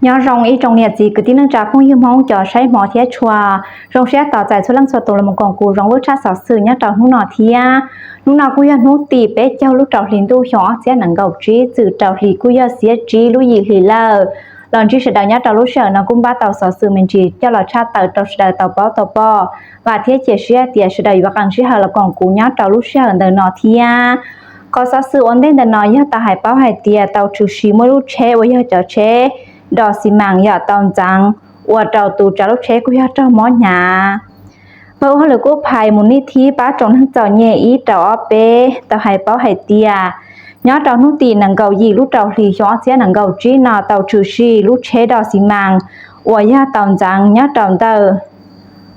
Nyob zoo ib tsoom niam txiv kwv tij neej tsa phooj ywg Hmoob cov saib hmov thiab tshua, zoo siab tos txais txhua leej txhua tus los koom kuv Zoov Vwj tshaj xov xwm nyob rau hnub no thiab. Hnub no kuj yog hnub tim peb caug lub rau hli ntuj xyoo ob txhiab nees nkaum tsib, txwm rau hli kuj yog xiab tsib lub yim hli lawm. Los ntsib sawv daws nyob rau lub sij hawm no kuj npaj tau xov xwm me ntsis coj los tshaj tawm rau sawv daws tau paub tau pom. Vam thiab cia siab tias sawv daws yuav qee sij hawm los koom kuv nyob rau lub sij hawm ntawm no thiab. Qhov xov xwm ua ntej ntawm no yog tau hais paub hais tias tau tshwm sim muaj ib lub tsheb uas yog cov tsheb dos xi mas yom tau ntxeev, ua rau tus tsav lub tsheb kuj yog raug mob hnyav. Pawg ua hauj lwm kub phais mus nij thib pab tsoom neeg txom nyem ib rau ob peb tau hais paub hais tias nyob rau hnub tim nees nkaum yim lub rau hli xyoo ob txhiab nees nkaum tsib no tau tshwm sim lub tsheb dos xi mas uas yog tau ntxeev nyob rau ntawm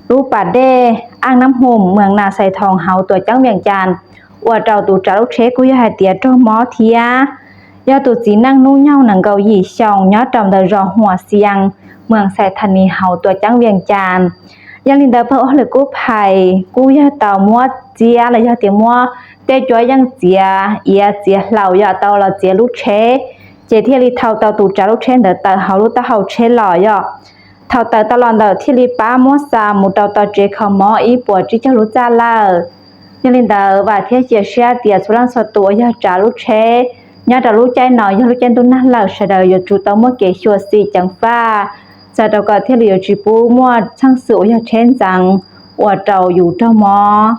lub pas dej Aj Nab Hum, moos Nas Xais Thoos hauv tuam ceeb Vias Cas, ua rau tus tsav lub tsheb kuj yog hais tias raug mob thiab. Yog tus txiv neej hnub nyoog nees nkaum yim xyoo nyob rau ntawm zos Huam Xias, moos Xais Thas Nis hauv tuam ceeb Vias Cas. Yog li ntawd pawg ua hauj lwm kub phais kuj yog tau muab txiab los yog tias muab tej cuab yeej txiav iav txiav hlau yom tau los txiav lub tsheb, ces thiaj li thau tau tus tsav lub tsheb ntawd tawm hauv lub taub hau tsheb los yom. Thaum tawm tau los ntawm thiaj li pab muab xa mus rau tom tsev kho mob ib puas tsib caug lub txaj lawm. Yog li ntawd vam thiab cia siab tias txhua leej txhua tus uas yog tsav lub tsheb nyob rau lub caij no yog lub caij ntuj nag lawm sawv daws yuav tsum tau muaj kev xyuam xim ceev faj, txawm rau kom thiaj li yuav tsis pub muaj txheej xwm uas yog tsheb ntxeev ua rau yus raug mob.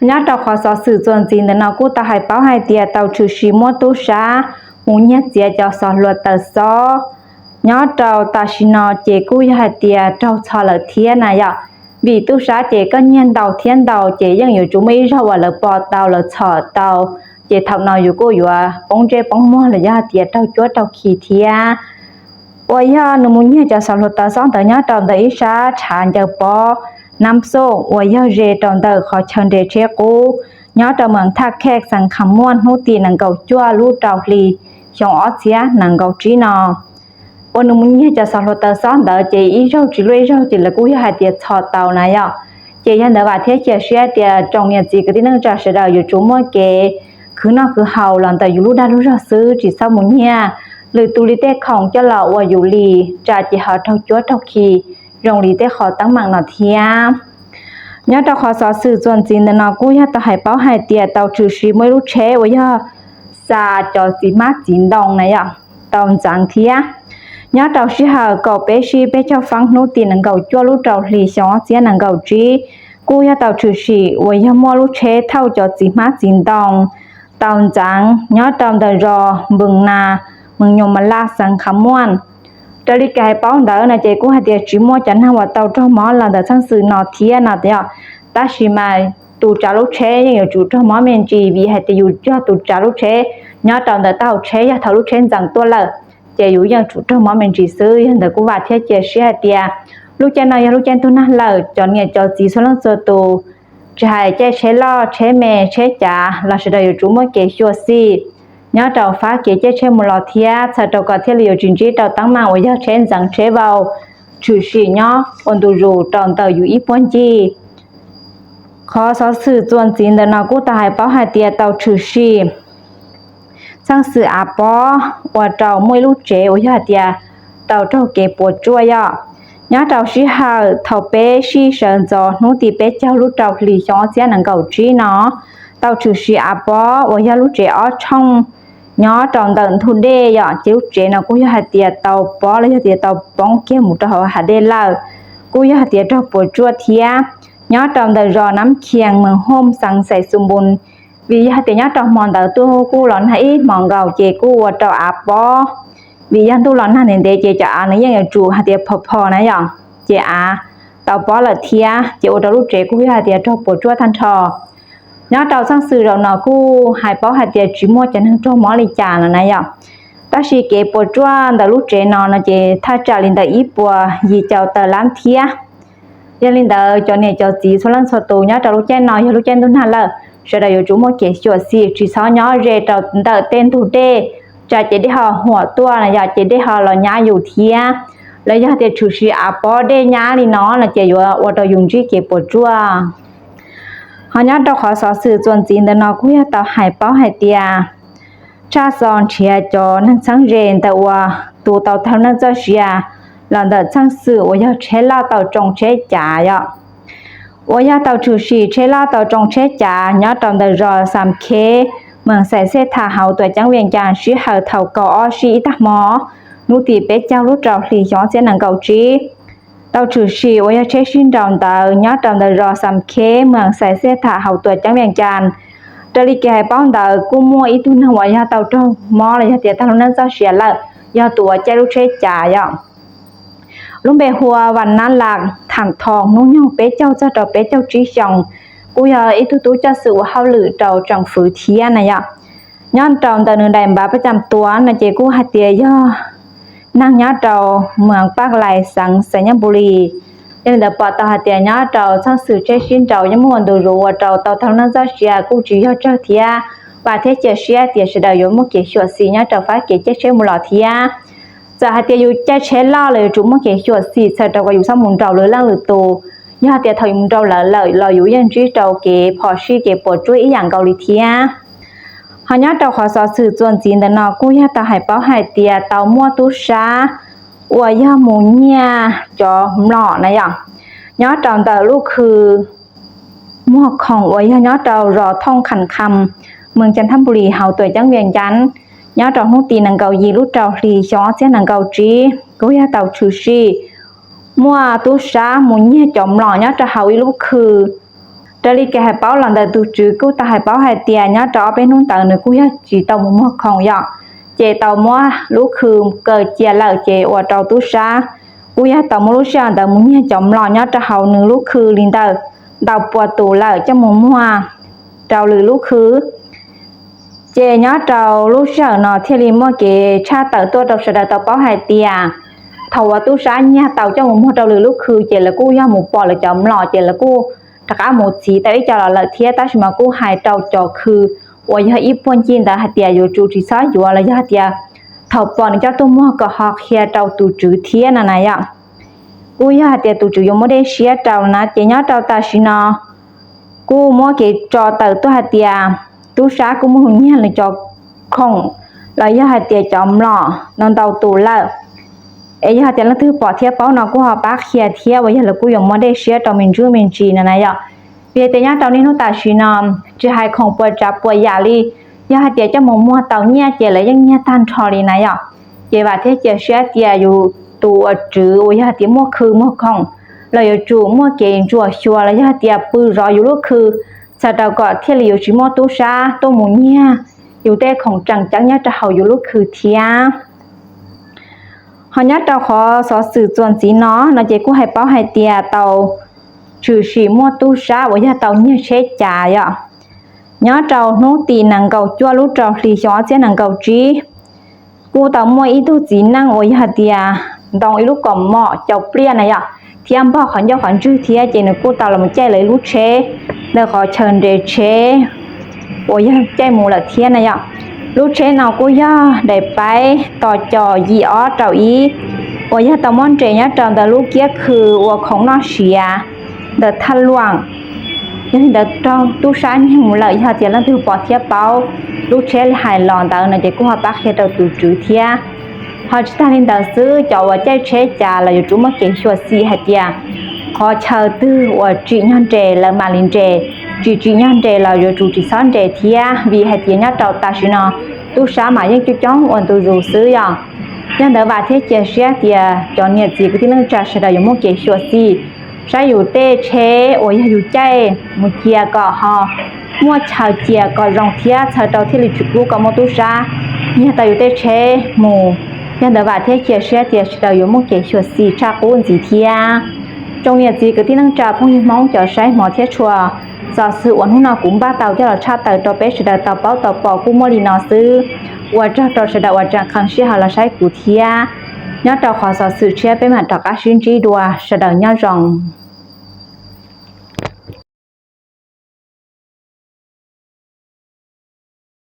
Nyob rau qhov xov xwm txuas ntxiv ntawm no kuj tau hais paub hais tias tau tshwm sim muaj tub sab mus nyiag txiav cov xov hluav taws xob nyob rau tam sim no ces kuj yog hais tias raug txhom lawm thiab na yom. Vim tub sab ces koj nyiag ntau thiab ntau ces yeej yuav tsum muaj ib zaug uas lawv pom tau lawv txhom tau, ces thaum no yus kuj yuav poob ntsej poob muag los yog hais tias raug cuab raug khi thiab. Uas yog nws mus nyiag cov xov hluav taws xob ntawd nyob rau ntawm ib sab tshav ncaws pob Nab Xoj uas yog ze rau ntawm qhov chaw nres tsheb qub nyob rau moos Thaj Khej xeev Kham Muaj hnub tim nees nkaum cuaj lub rau hli xyoo ob txhiab nees nkaum tsib no. Uas nws mus nyiag cov xov hluav taws xob ntawd ces ib zaug tsis luaj ib zaug ces lawv kuj yog hais tias txhom tau na yom. Ces yog ntawd vam thiab cia siab tias tsoom niam txiv kwv tij neej tsa sawv daws yuav tsum muaj kev khwv noj khwv haus los ntawm yus lub dag lub zog xwb, tsis txhob mus nyiag lwm tus li tej khoom coj los ua yus li, tsam ces ho raug cuab raug khi zoo li tej qhov teeb meem no thiab. Nyob rau qhov xov xwm txuas ntxiv ntawm no kuj yog tau hais paub hais tias tau tshwm sim muaj ib lub tsheb uas yog xa cov txiv hmab txiv ntoo na yom, tau ntxeev thiab. Nyob rau sij hawm kaum peb sij peb caug feeb hnub tim nees nkaum cuaj lub rau hli xyoo ob txhiab nees nkaum tsib, kuj yog tau tshwm sim uas yog muaj lub tsheb thauj cov txiv hmab txiv ntoo tau ntxeev nyob rau ntawm zos Npws Nas, moos Nyuj Mas Laj xeev Kham Muaj. Raws li kev hais paub ntawd no ces kuj hais tias tsis muaj cov neeg uas tau raug mob los ntawm txheej xwm no thiab no yom. Tab sis mas tus tsav lub tsheb yeej yuav tsum raug mob me ntsis vim hais tias yus yog tus tsav lub tsheb nyob rau ntawm taub hau tsheb, yog thaum lub tsheb ntxeev tuaj lawm ces yus yeej tsum raug mob me ntsis xwb. Yog ntawd kuj vam thiab cia siab hais tias lub caij no yog lub caij ntuj nag lawm, cov niam cov txiv txhua leej txhua tus, tsis hais caij tsheb loj tsheb me tsheb cav los sawv daws yuav tsum muaj kev xyuam xim nyob rau fab kev caij tsheb mus los thiab, txhawm rau kom thiaj li yuav tsis ntsib rau teeb meem uas yog tsheb ntxeev tsheb vau tshwm sim nyob ua ntu zus rau ntawm yus ib puag ncig. Qhov xov xwm txuas ntxiv ntawm no kuj tau hais paub hais tias tau tshwm sim txheej xwm av pob ua rau muaj ib lub tsev uas yog hais tias tau raug kev puas tsuaj yom. Nyob rau sij hawm thaum peb sij sawv ntxov hnub tim peb caug lub rau hli xyoo ob txhiab nees nkaum tsib no, tau tshwm sim av pob uas yog lub tsev ob tshooj nyob rau ntawm ntug dej yom, ces lub tsev no kuj yog hais tias tau pob los yog tias tau poob kiag mus rau hauv hav dej lawm, kuj yog hais tias raug puas tsuaj thiab. Nyob rau ntawm zos Nab Khias, moos Hooj, xeev Xais Xus Npus, vim yog hais tias nyob rau hmo ntawd tuaj kuj los nag ib hmos nkaus ces kuj ua rau av pob. Vim yog ntuj los nag ntev ntev ces cov av no yeej yuav tsum hais tias phom phom na yom, ces av tau pob lawm thiab ces ua rau lub tsev kuj yog hais tias raug puas tsuaj tag nrho. Nyob rau txheej xwm zaum no kuj hais paub hais tias tsis muaj cov neeg raug mob li cas no na yom. Tab sis kev puas tsuaj ntawm lub tsev no no ces thaj tsam li ntawm ib puas yim caum tawm lab thiab. Yog li ntawd cov niam cov txiv txhua leej txhua tus nyob rau lub caij no yog lub caij ntuj nag lawm, sawv daws yuav tsum muaj kev xyuam xim tsis txhob nyob ze rau ntawm tej ntug dej, tsam ces dej ho huam tuaj no yom, ces dej ho los nyab yus thiab. Los yog tias tshwm sim av pob dej nyab li no no ces yuav ua rau yus ntsib kev puas tsuaj. Ho nyob rau qhov xov xwm txuas ntxiv ntawm no kuj yog tau hais paub hais tias tshaj xov nrhiav cov neeg txheeb ze ntawm uas tus tau tag neej txoj sia los ntawm txheej xwm uas yog tsheb loj tau tsoo tsheb cav yom. Uas yog tau tshwm sim tsheb loj tau tsoo tsheb cav nyob rau ntawm zos Xam Kheb, moos Xais Xej Tham hauv tuam ceeb Vias Cas sij hawm thaum kaum ob sij ib tag hmo, hnub tim peb caug lub rau hli xyoo ob txhiab nees nkaum tsib. Tau tshwm sim uas yog tsheb sib nraus ntawd nyob rau ntawm zos Xam Kheb, moos Xais Xej Tham hauv tuam ceeb Vias Cas. Raws li kev hais paub ntawd kuj muaj ib tug neeg uas yog tau raug mob los yog tias tag lub neej txoj sia lawm, yog tus uas caij lub tsheb cav yom. Lub npe hu ua Vam Nab Las Tham Thoo, hnub nyoog peb caug txog rau peb caug tsib xyoos, kuj yog ib tug tub coj xwm ua hauj lwm rau tsoom fwv thiab na yom. Nyob rau ntawm nws daim npav pab cam tuav no ces kuj hais tias yog neeg nyob rau moos Paj Lais xeev Xais Nyab Npu Lis. Yog li ntawd pom tau hais tias nyob rau txheej xwm tsheb sib nraus yeej muaj ua ntu zus ua rau tau tag lub neej txoj sia kuj tsis yog tsawg thiab. Vam thiab cia siab tias sawv daws yuav muaj kev xyuam xim nyob rau fab kev caij tsheb mus los thiab. Txawm hais tias yus caij tsheb loj los yuav tsum muaj kev xyuam xim txhawm rau kom yus txhob mus nraus lwm leej lwm tus. Yog hais tias thaum yus mus nraus lawv lawm los yus yeej ntsib rau kev phom sij kev puas tsuaj ib yam nkaus li thiab. Ho nyob rau qhov xov xwm txuas ntxiv ntawm no kuj yog tau hais paub hais tias tau muaj tub sab uas yog mus nyiag cov mlom na yom, nyob rau ntawm lub khw Muag Khoom uas yog nyob rau zos Thooj Kham Kham, moos Cas Thab Npu Lis hauv tuam ceeb Vias Cas, nyob rau hnub tim nees nkaum yim lub rau hli xyoo ob txhiab nees nkaum tsib kuj yog tau tshwm sim muaj tub sab mus nyiag cov mlom nyob rau hauv ib lub khw. Raws li kev hais paub los ntawm tus tswv kuj tau hais paub hais tias nyob rau ob peb hnub ntawd nws kuj yog tsis tau mus muag khoom yom, ces tau muab lub khw kaw cia lawm ces ua rau tub sab kuj yog tau muab lub sij hawm ntawd mus nyiag cov mlom nyob rau hauv nws lub khw li ntawm ntau pua tus lawm coj mus muag rau lwm lub khw. Ces nyob rau lub sij hawm no thiaj li muaj kev tshaj tawm tuaj rau sawv daws tau paub hais tias thaum uas tub sab nyiag tau coj mus muag rau lwm lub khw ces lawv kuj yog mus pom lawv cov mlom ces lawv kuj rov qab mus txhiv tau ib co los lawm thiab, tab sis mas kuj hais rau cov khw uas yog ib puag ncig ntawd hais tias yuav tsum tsis txhob yuav los yog hais tias thaum pom nws coj tuaj muag kom ho qhia rau tus tswv thiab no na yom. Kuj yog hais tias tus tswv yuav muab dej siab rau na ces nyob rau tam sim no kuj muab kev tso tawm tuaj hais tias tub sab kuj muaj hu nyiag nws cov khoom los yog hais tias cov mlom no ntau tus lawm. Es yog hais tias leej twg pom thiab paub no kuj ho pab qhia thiab uas yog lawv kuj yuav muab dej siab rau me ntsuj me ntsis no na yom. Vim hais tias nyob rau niaj hnub tam sim no tsis hais khoom puas tsav puas yam li, yog hais tias coj mus muag tau nyiaj ces lawv yeej nyiag tag nrho li na yom. Ces vam thiab cia siab tias yus tus uas tswv uas yog hais tias muaj khw muag khoom los yuav tsum muaj kev ntsuam xyuas los yog hais tias pw zov yus lub khw txhawm rau kom thiaj li yuav tsis muaj tub sab tuaj mus nyiag yus tej khoom tseem ceeb nyob rau hauv yus lub khw thiab. Ho nyob rau qhov xov xwm txuas ntxiv no no ces kuj hais paub hais tias tau tshwm sim muaj tub sab uas yog tau nyiag tsheb cav yom. Nyob rau hnub tim nees nkaum cuaj lub rau hli xyoo ob txhiab nees nkaum tsib, kuj tau muaj ib tug txiv neej uas yog hais tias ntoo ib lub kaus mom cau pliaj na yom, thiab npog qhov ncauj qhov ntswg thiab ces nws kuj tau los caij lawv ib lub tsheb ntawm qhov chaw nres tsheb uas yog caij mus lawm thiab na yom. Lub tsheb no kuj yog daim paib tos cos yim ob rau ib uas yog tau muab nres nyob rau ntawm lub kiab khw ua khoom noj siav ntawm thaj luam. Yog li ntawd raug tub sab nyiag mus lawm, yog tias leej twg pom thiab paub lub tsheb hais los ntawd no ces kuj ho pab qhia rau tus tswv thiab. Ho tsis tag li ntawd xwb, cov uas caij tsheb cas los yuav tsum muaj kev xyuam xim hais tias qhov chaw twg uas tsim nyog nres lawv mam li nres, tsis tsim nyog nres los yuav tsum tsis txhob nres thiab, vim hais tias nyob rau tam sim no tub sab mas yeej coob coob ua ntu zus xwb yom. Yog ntawd vam thiab cia siab tias cov niam txiv kwv tij neej tsa sawv daws yuav muaj kev xyuam xim saib yus tej tsheb uas yog yus caij mus cia kom ho muaj chaw cia kom zoo thiab txhawm rau thiaj li tsis pub kom muaj tub sab nyiag tau yus tej tsheb mus. Yog ntawd vam thiab cia siab tias sawv daws yuav muaj kev xyuam xim tshaj qub ntxiv thiab. Tsoom niam txiv kwv tij neej tsa phooj ywg Hmoob cov saib hmov thiab tshua, xov xwm uas hnub no kuv npaj tau coj los tshaj tawm rau peb sawv daws tau paub tau pom kuj muaj li no xwb. Ua tsaug rau sawv daws uas tseem qee sij hawm los saib kuv thiab. Nyob rau qhov xov xwm tshiab peb mam rov qab sib ntsib dua, sawv daws nyob zoo.